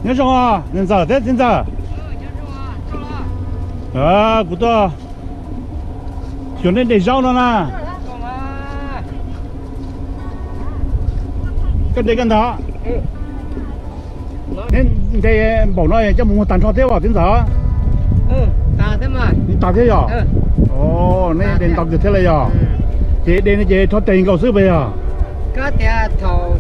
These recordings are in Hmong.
Nyob zoo, niam ntxawm thiab txiv ntxawm. Kuv tuaj xyuas nej de zaub no na. Koj de koj ntag. Neb de npaum no coj mus muag tag nrho thiab os txiv ntxawm? Tag thiab yog? Nej de ntau kawg thiab li yog? Ces de no ces rho tes nkaus xwb puas yog? Koj tias thaum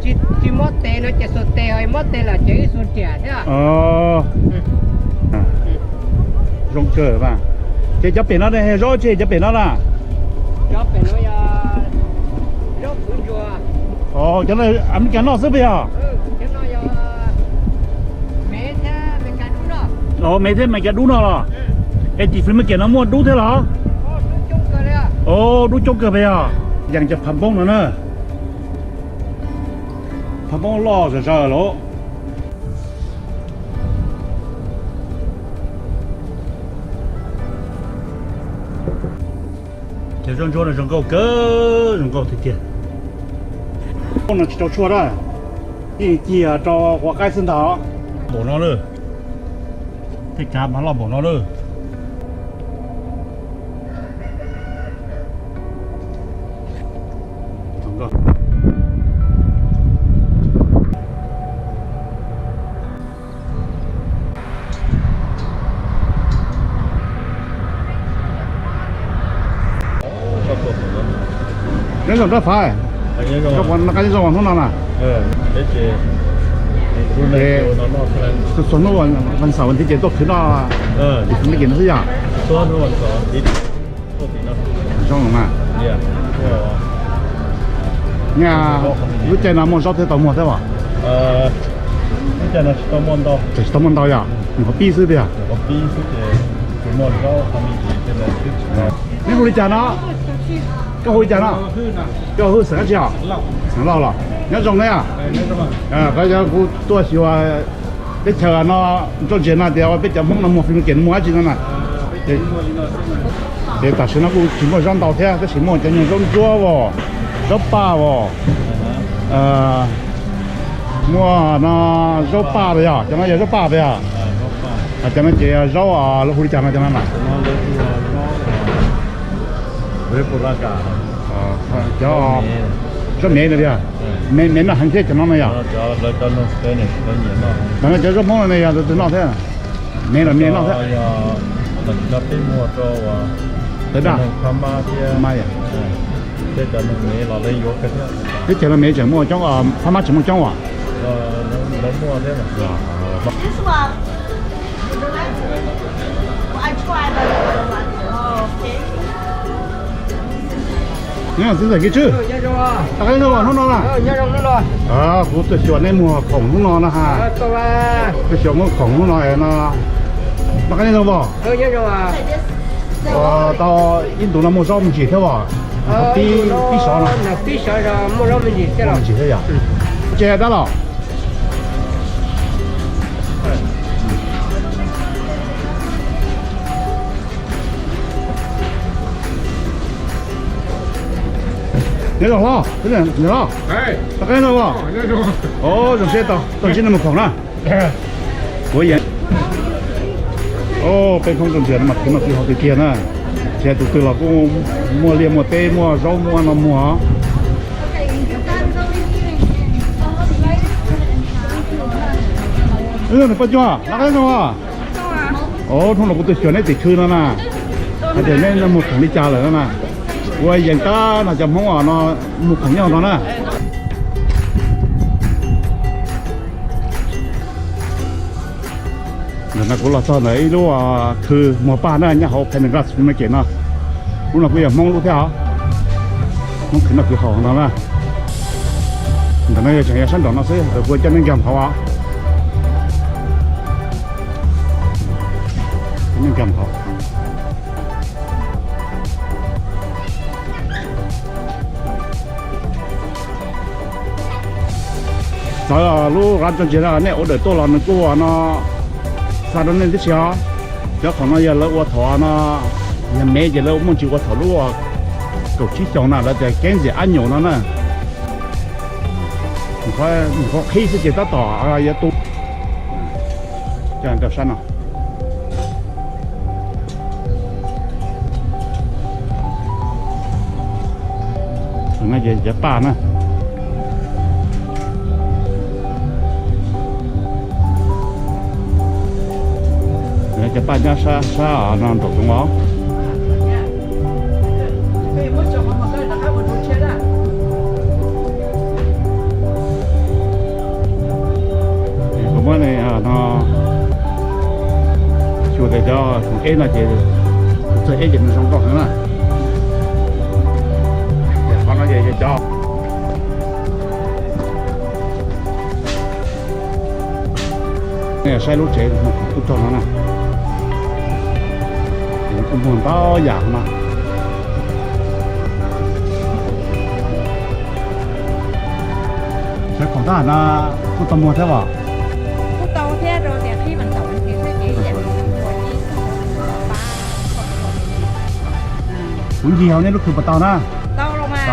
tsis muab tes no ces xuas tes, ho muab tes lawm ces wb xuas riam thiab. Zoo kawg mas. Ces cov pem no ne, zaub tsi cov pem no na? Cov pem no yog zaub, cov no Amelikas noj xwb puas yog? Mev thiab Amelikas dub no los? Es tim Free Market no muaj dub thiab los? Dub coob kawg puas yog? Yees cov phav npoob no na. Phav npoob loj zom zaws los. Cov zaub ntsuab no zoo nkauj kawg, zoo nkauj tiag tiag. Zaub no tsis rau tshuaj na, yeej cig rau quav qaib xwb ntag. Npaum no lawm, tej kav mas loj npaum no lawm. Nyob zoo Rab Fav, koj puas noj qab nyob zoo hnub no na? Txhua hnub vas xaum vas thiv ces tuaj khwv noj tim Free Market no xwb yog? Zoo mas. Nyaj lub caij no muaj zaub thiab tau muag thiab as? Tsis tau muaj ntau yog? Nws qhov pib xwb tiag. Neb hu li cas no? Koj hu li cas no? Koj hu xeem dab tsi os? Xeem Lauj los? Nyob zoo ne. Kuv tuaj xyuas teb chaws no, txoj ntsia no tias peb cov Hmoob no muag Free Market muag dab tsi no na. Ces tam sim no kuj tsis muaj zaub ntau thiab, tab sis muaj cov nyuag zaub ntsuab os, zaub paj os, muaj no zaub paj los yog, cov no yog zaub paj puas yog? Cov no ces zaub lawv hu li cas no cov no na? Cov zaub mev no tiag, mev noj heev thiab cov no no yog? Cov no cov zaub Hmoob no ne yog tus twg noj thiab? Mev los mev noj thiab. Tawv daj. Teb chaws no mev tseem muaj coob, Phab Mab tseem muaj coob as? Nyob zoo txiv ntxawm Kiv Tswb, rov qab nyob zoo hnub no na. Kuv tuaj xyuas neb muag khoom hnub no na ha. Tuaj xyuas muag khoom hnub no no. Rov qab nyob zoo as. Tau ib ntus no muaj zaub me ntsis thiab as? Pib, pib sov no. Muaj me ntsis thiab yog? Tsis dab los. Nyob zoo hlob, nyob zoo hlob. Rov qab nyob zoo as? Zoo siab tau tuaj ntsib nej muag khoom na. Kuv yeej, peb Hmoob txoj ntsia no mas khwv noj khwv haus tiag tiag na. Tsis hais tus twg los kuj muaj liaj muaj teb, muaj zaub muaj no muag. Poj Cuag, rov qab nyob zoo as? Hnub no kuv tuaj xyuas neb tim khw no na, hais tias neb muag khoom li cas lawm no na. Kuv yeej tab no cov Hmoob no muag khoom nyob no na. Ntawm no kuv los txog ntawm ib lub khw muag paj na, nyob hauv Pendergrass Free Market no. Lub no kuj yog Hmoob lub thiab os. Hmoob khwv noj khwv haus no na. Ntawm no yog tseem yog sab nraum no xwb, kuv coj nej nkag hauv os. Coj nej nkag hauv. Txawv lub qab txoj ntsia no nej order tuaj los nws kuj ua no xa rau nej tib si os. Cov khoom no yog lawv ua thaum no, yog mev ces lawv muaj ntsis ua thaum lub Kaum tsib xyoos na, lawv tias keeb ntxias ab nyuam no na. Nyuam qhuav qhib xwb ces tab tom yuav tu. Coj rau sab no. Ces cov paj na. Cov paj nyob sab sab no nraum zoov os. Kuv muab no xyuas tias cov khoom eb no ces txawg eb ces nws zoo nkauj heev na. Qhov no ces cov Nej saib lub tsev tub rog no na, kuj muag ntau yam no. Saib khoom tab no kuj tau muag thiab los? Kuj tau thiab, rau tias qhib vas thaum ces xwb ces ua ib tug pab. Kuv ncig hauv nej lub khw puas tau na? Tau los mas.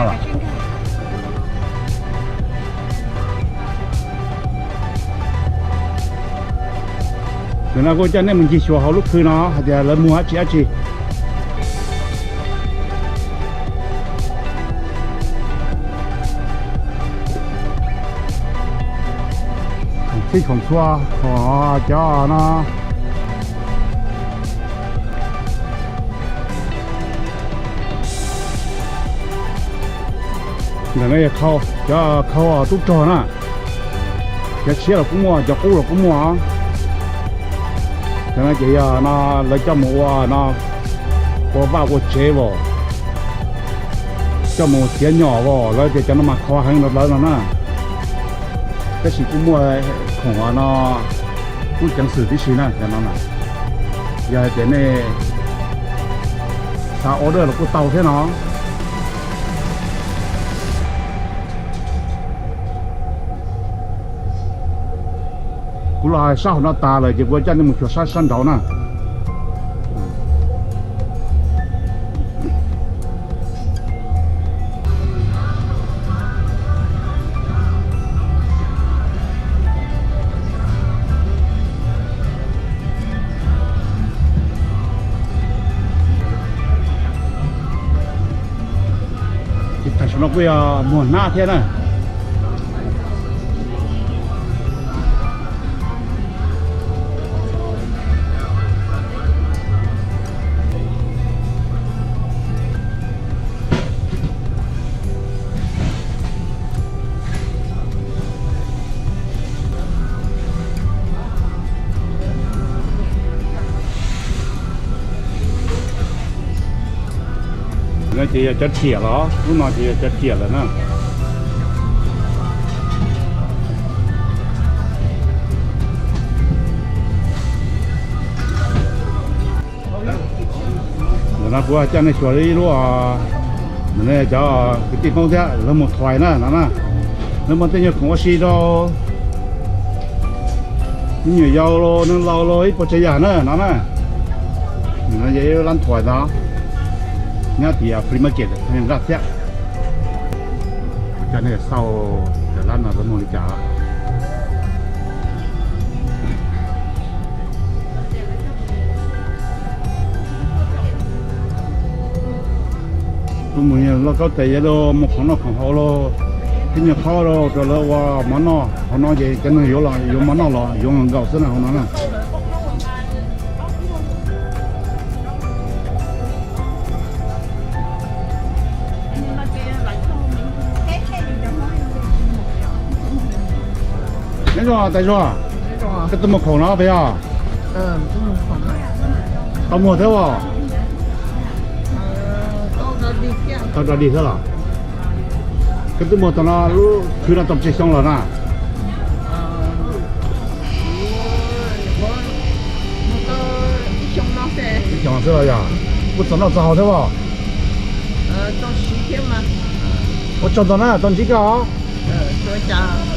Ntawm no kuj coj nej mus ncig xyuas hauv lub khw no hais tias lawv muag dab tsi dab tsi. Khoom txhij khoom txhua, khoom cov no. Ntawm no yog khau, cov khau tub rog na. Cov tshiab los kuj muaj, cov qub los kuj muaj. Cov no ces yog no lawv coj mus ua no, ua vaj ua tsev as, coj mus txiav nyom as, lawv tias cov no mas khov heev rau lawv no na. Tab sis kuj muaj khoom no kuj ceev xwm tib si na, cov no na. Yog hais tias nej xav order los kuj tau thiab no. Kuv los hais sab hauv no tas lawm ces kuv coj nej mus xyuas sab sab nraud na. Ces tam sim no kuj yog muag hnab thiab na. No ces yog cov riam los, lub no ces yog cov riam lawm na. Ntawm no kuv coj nej xyuas ib lub, ntawm no cov kwv tij Hmoob thiab lawv mus thuais na no na. Lawv muaj tej nyuag khoom ua si rau me nyuam yaus los neeg laus los ib puas tsav yam na no na. Ntawm no yog ib lab thuais ntag, nyob tim flea market nqaj thiab. Kuv coj nej xauj cov lab no lawv muag li cas. Kuv mus lauj kaub tes yuav mus khoom noj khoom haus los, ib nyuag qhov rau lawv ua mov noj. Hauv no ces cov neeg yuav los yuav mov noj los yuav nkaus xwb na hauv no na. Nyob zoo tais Zuag, koj tuaj muag khoom no puas yog? Tau muag thiab os. Tau dog dig thiab los? Koj twb muag tau no lub khw no tau tsawg xyoo los na? Ib xyoo xwb los yog? Puas txog noj txog haus thiab os? Ua tsaug ntau na, tau ntsib koj os.